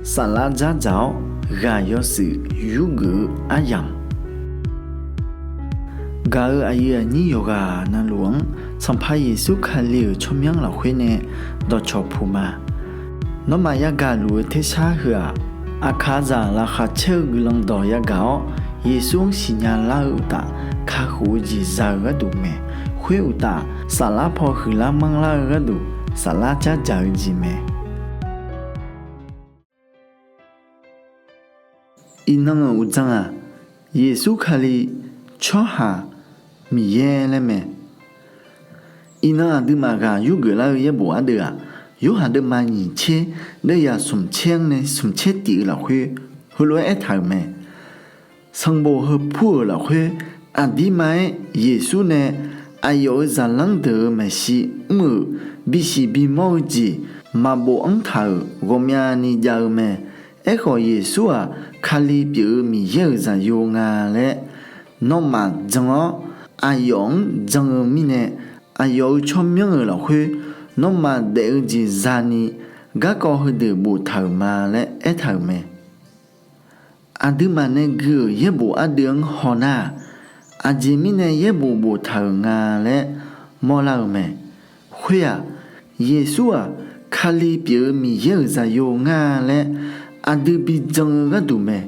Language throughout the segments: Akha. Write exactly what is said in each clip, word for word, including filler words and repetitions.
Saflar dzardzaq-awr ghaq yawshuif yurgeuf-eu aryamq, gaq-euq aqyuif aqnyir yawqghaq navluf-anr Sanqpaq Yeqsur Kali-euq tsawrmyanr lafkhoer nae dawqcawq puq ma. Nawmaf yagaq luf-eu tersar heu-aq, aqkaqzaq laqkhaq caer-eu guiqlanq dawq yagaq-awr, Yeqsur-anr siqnya lar-eu uqtaf, kakhof-eu jeq za-eu gharduq mae. Khoer uqtaf, saflar paw huiqlar manrlar-eu gharduq, saflar dzardzaq-eu jeq mae. Iqnan-euq uqdzan-aq, Yeqsur Kali, tsawrhaq Miqyaer laer mae. Iqnan aqduimaf ghaq yurgeuf lar-eu yaerbof ardeuv-aq, Yorhaq deuvma nyiq tser, deuvyaq smq tser-anr nae smq tser tif-eu lafkhoer heulof-aer aertaq-euq mae. Sanqbof heu pur-euq lafkhoer, aqdirma-aer Yeqsur nae aqyawf-euq zaqlanr deuq-euq maeqshi mr-euq bisiq bimawr-eu jeq maqbof anr taq-euq ghawqmyani jav-eu mae. Aerkhawf, Yeqsur-aq, Kali pyeuf-eu Miqyaer-euq Zaqyo nga laer nawmaf jan-awr, aqyawf-anr jan-eu mirnae, aqyawf-euq tsawrmyanr-euq lafkhoer nawmaf daef-eu jeq za'ni, garkawv heudeuq boftaq-euq ma laer aertaq-euq mae. Aqduimaf nae gui-euq yaerbof ardeuv-anr hawnar-aq, aqjeq mirnae yaerbof boftaq-euq nga laer mawrlar-eu mae. Khoer-aq, Yeqsur-aq, Kali pyeuf-eu Miqyaer-euq Zaqyo ngar-a laer aqdui bijan-eu gharduq mae.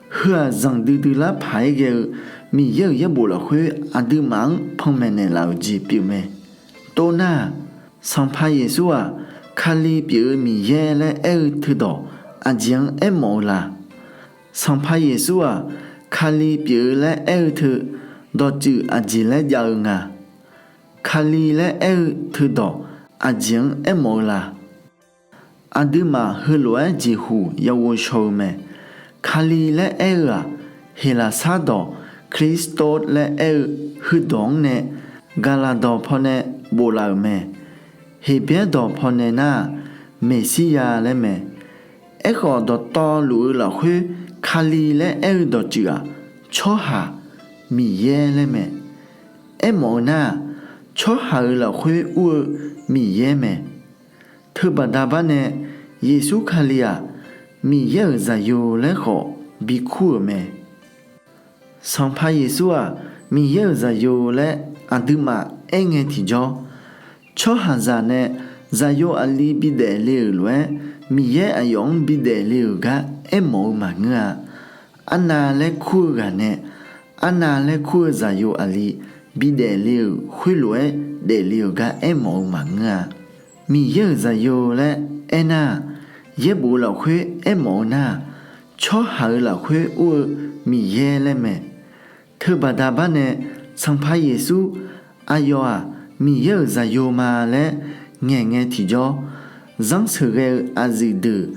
Heu-aq, zanqdui dui lar paq-aer ghae-eu Miqyaer-euq yaerbof lafkhoer aqduimaf-anr panmaeq naeqlaf-euq jeq pyeufmae. Tov nar-aq, Sanqpaq Yeqsur-aq, Kali pyeuf-eu Miqyaer laer aer-eu teudawq aqjeq-anr aermawf-eu la? Sanqpaq Yeqsur-aq, Kali pyeuf-eu laer aer-eu teu dawqtsuif aqjeq laer jav-eu nga? Kali laer aer-eu teudawq aqjeq-anr aermawf-eu la? Aqduimaf heulof-aer jeqhuq yaghovshaw-eu mae. Kali laer aer-eu-aq, Heqlaqsar dawq Christos laer aer-eu heudawq-anr nae gaqlaq dawq pawnae boflaf-euq mae. Heqbyaer dawq pawnae nar-aq, Meqsirya laer mae. Aerkhawf, dawqtawvluf-eu lafkhoer Kali laer aer-eu dawqtsuif-aq, tsawrhaq Miqyaer laer mae. Aermawf-eu nar-aq, tsawrhaq-euq lafkhoer ur-eu Miqyaer mae. Teubaqda barnae Yeqsur Kali-aq, Miqyaer-euq Zaqyo laer khawf bikur-euq mae. Sanqpaq Yeqsur-aq, Miqyaer-euq Zaqyo laer aqduimaf aerngae tiqjawr, tsawrhaqzaq nae Zaqyo aqli bidaef le-euq lof-aer, Miqyaer aqyawf-anr bidaef le-euq gar aermawf-eu maqngeur-a. Arnav laer kur-eu ghaq nae arnav laer kur-eu Zaqyo aqli bidaef le-euq khoerlof-aer daefle-euq gar aermawf-eu maqngeur-a. Miqyaer-euq Zaqyo laer aernar-aq, yaerbof lafkhoer aermawf-eu nar-aq, tsawrhaq-euq lafkhoer ur-eu Miqyaer laer mae. Teubaqda barnae Sanqpaq Yeqsur, aqyawf-aq, Miqyaer-euq Zaqyo ma laer ngaeqngae tiqjawr, zanrsheuq ghae-eu aqyuif deuq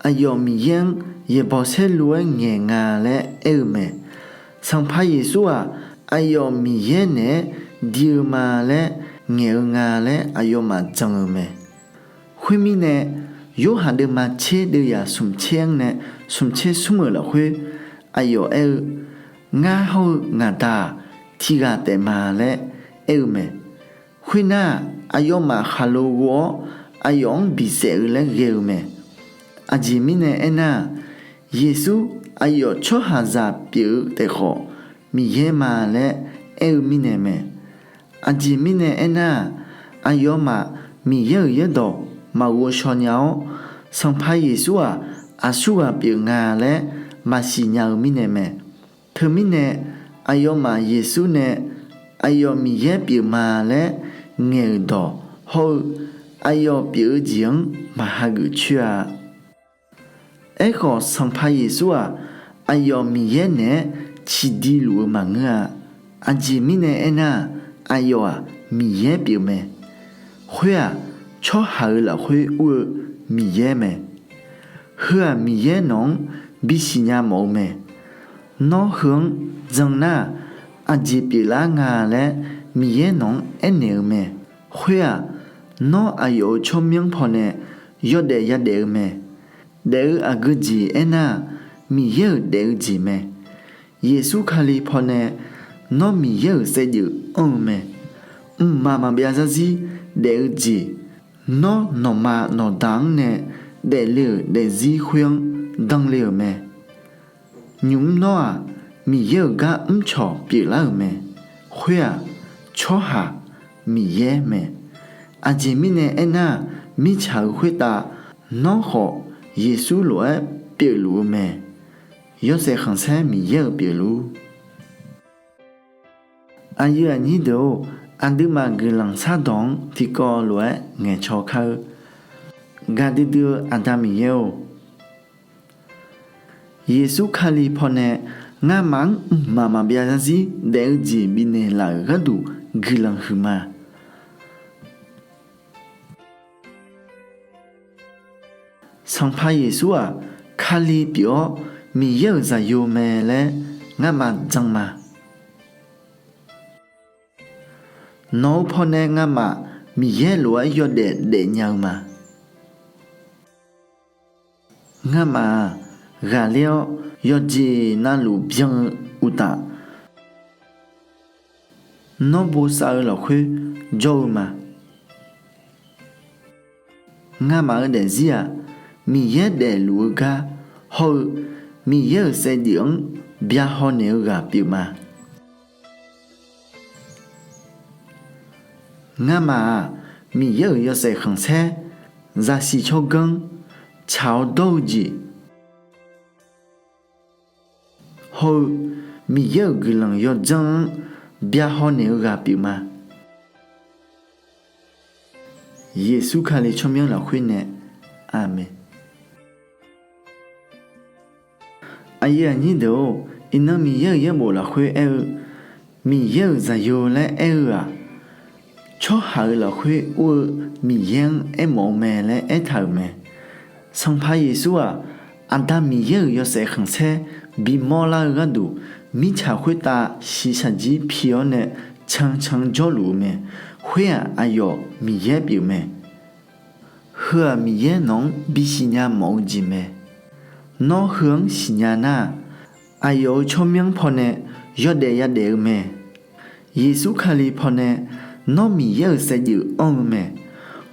aqyawf Miqyaer-anr yaeqbawq saerlu-aer ngaeq nga laer aer-eu mae. Sanqpaq Yeqsur-aq, aqyawf Miqyaer naeq-aer di-eu ma laer ngaeq-eu nga laer aqyawfmaf jan-eu mae. Khoermirnae, Yorhaq deuvma tser deuvyaq smq tser-anr nae smq tser smr-euq lafkhoer aqyawf aer-eu, Ngar hawr-eu ngaq Da-aq, tiqghaq taef ma laer aer-eu mae. Khoernar-aq, aqyawfmaf khaqlo ghov-awr aqyawf-anr bisaef-eu laer ghae-eu mae. Aqjeq mirnae aernar-aq, Yeqsur aqyawf tsawrhaqzaq pyeuf-eu taef khawf, Miqyaer ma laer aer-eu mirnae mae. Aqjeq mirnae aernar-aq, aqyawfmaf Miqyaer-euq yaerdawq maqghov shaw nya-awr, Sanqpaq Yeqsur-aq, aqsurghaq pyeuf nga laer maqsiq nya-eu mirnae mae. Teumirnae, aqyawfmaf Yeqsur nae aqyawf Miqyaer pyeuf ma laer ngaeq-euq dawq hawr-eu aqyawf pyeuf-eu jeq-anr maq hageuf coer-a. Aerkhawf, Sanqpaq Yeqsur-aq, aqyawf Miqyaer naeq-aer ciqdui luf-eu maqngeur-a. Aqjeq mirnae aernar-aq, aqyawf-aq, Miqyaer pyeufmae. Khoer-aq, tsawrhaq-euq lafkhoer ur-eu Miqyaer mae. Heu-aq, Miqyaer nawq-anr bisiqnya mawf-eu mae. Nawr heu-anr jan nar-aq, aqjeq pyeuflar nga laer Miqyaer nawq-anr aernaeq-eu mae. Khoer-aq, nawr aqyawf-euq tsawrmyanr pawnae yawdaef yadaef-eu mae. Daef-eu aqgeu jeq aernar-aq, Miqyaer-euq daef-eu jeq mae. Yeqsur Kali pawnae nawr Miqyaer-euq saevdzeuf anr-eu mae. Mqmaq maqbyav zarzir daef-eu jeq, nawr nawqma nawqda-anr nae daefle-euq daefzir khoer-anr danle-euq mae. Nymq mr nawr-aq, Miqyaer-euq gar mrcawq pyeuflar-euq mae. Khoer-aq, tsawrhaq Miqyaer mae. Aqjeq mirnae aernar-aq, mirtsaq-euq khoertav nawr khawf Yeqsur lof-aer pyeufluf-eu mae. Yawshaef khanqsaer Miqyaer-euq pyeufluf-ur. Aqyuif aqnyir deuq-or, aqduimaf guiqlanq shardawq-anr tiqkawv lof-aer ngaeqcaw kar-eu. Gaqdui dui-eu Aqda Miqyaer-or, Yeqsur Kali pawnae nga'maf-anr mqmaq maqbyav zarzir daef-eu jeq bifnaeq laf-euq gharduq guiqlanq huiqma. Sanqpaq Yeqsur-aq, Kali pyeuf-awr Miqyaer-euq Zaqyo mae laer nga'maf jan ma. Nawq-eu pawnae nga'maf Miqyaer lof-aer yawdaef daefnya-eu ma. Nga'maf-aq, ghaqler-awr yawqjeq navluf byan-eu uqtaf, nawr bosav-eu lafkhoer jawr-eu ma. Nga'maf-eu daefzir-aq, Miqyaer daefluf-eu gar hawr-eu Miqyaer-euq saevdzeuf-anr byahaw naeq-eu ghaq pyeufma. Nga'maf-aq, Miqyaer-euq yawshaef khanqsaer, zaqsiq tsawrganr, tsaq-awr dawr-eu jeq hawr-eu Miqyaer-euq guiqlanq yawdzanr-anr byahaw naeq-eu ghaq pyeufma. Yeqsur Kali tsawrmyanr lafkhoer nae, Aqmeq. Aqyuif aqnyir deuq-or, iqnan Miqyaer-euq yaerbof lafkhoer aer-eu, Miqyaer-euq Zaqyo laer aer-eu-aq, tsawrhaq-euq lafkhoer ur-eu Miqyaer-anr aermawf-eu mae laer aertaq-euq mae. Sanqpaq Yeqsur-aq, Aqda Miqyaer-euq yawshaef khanqsaer bimawr lar-eu gharduq, mirtsaq khoertav shiqshaq jir pi-awr nae cancan jawrluf-eu mae. Khoer-aq, aqyawf Miqyaer pyeufmae. Heu-aq, Miqyaer nawq-anr bisiqnya mawf-eu jeq mae. Nawr heu-anr siqnya nar-aq, aqyawf-euq tsawrmyanr pawnae yawdaef yadaef-eu mae. Yeqsur Kali pawnae nawr Miqyaer-euq saevdzeuf anr-eu mae.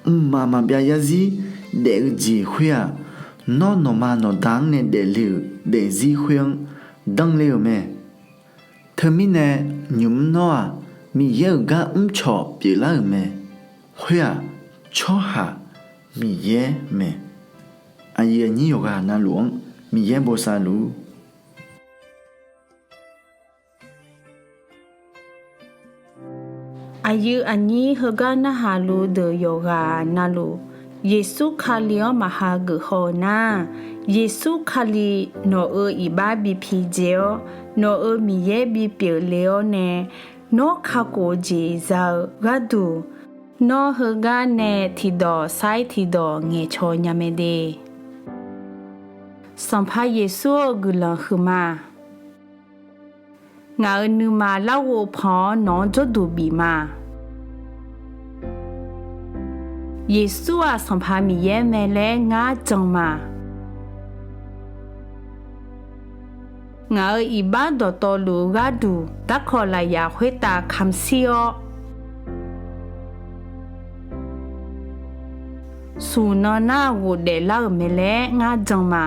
Mqmaq maqbyav yarzir daef-eu jeq khoer-aq, nawr nawqma nawqda-anr nae daefle-euq daefzir khoer-anr danle-euq mae. Teumirnae nymq mr nawr-aq, Miqyaer-euq gar mrcawq pyeuflar-euq mae. Khoer-aq, tsawrhaq Miqyaer mae. Aqyuif aqnyir yawqghaq navluf-anr Miqyaer bosav luf-ur. Aqyuif aqnyir heugar narhaq luf deuq yawqghaq navluf, Yeqsur Kali-anr maqha geufhaw-eu nar, Yeqsur Kali nawq-euq iqbax bi pidzae-awr, nawq-euq Miqyaer bipyeuf le-awr nae, nawr kakhof-eu jeq za-eu gharduq, nawr heugar nae tiqdawq sair tiqdawq ngaeqcaw nya mae de. Sanqpaq Yeqsur-eu guiqlanq huiqma. Ngaq-euq nuima larghov pan-awr nawq-anr jawrduq bif ma. Yeqsur-aq Sanqpaq Miqyaer mae laer ngar jan ma. Ngaq-euq iqbax dawqtawvluf-eu gharduq darkawq lafyaq khoertav kamq shir-awr, smq nan nar ghofdaef lar-euq mae laer ngar jan ma.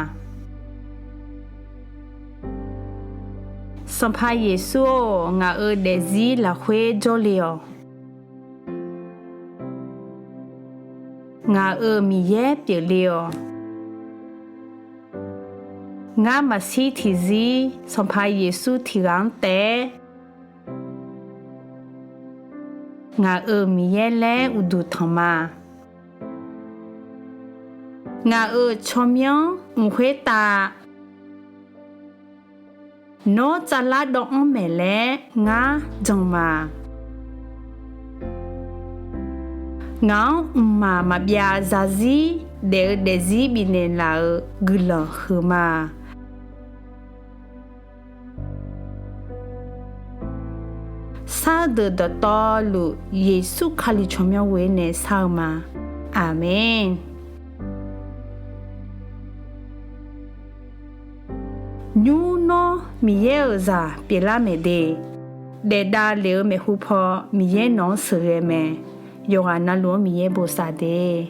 Sanqpaq Yeqsur-or, ngaq-euq daefzir lafkhoer jawrle-awq. Ngaq-euq Miqyaer pyeufle-awq. Ngar maqshir tiqzir Sanqpaq Yeqsur tiq ghaq-anr taef-aer ngaq-euq Miqyaer laer uqduq tanq ma. Ngaq-euq tsawrmyanr mq khoertav nawr tsavlar dawv-anr maeq laer ngar jan ma. Ngaq-anr mqmaq maqbyav zarzir daef-eu daefzir bifnaeq laf-euq guiqlanq huiqma. Sar-eu deuq dawqtawvluf Yeqsur Kali tsawrmyanr ghoer nae sar-eu ma. Aqmeq. Nymr nawr Miqyaer-euq zaq pyeuflar maeq de. Daefdav lef-eu maeqhu paw Miqyaer nawq-anr sheuqghae mae. Yawqghaq navluf-anr Miqyaer bosav de.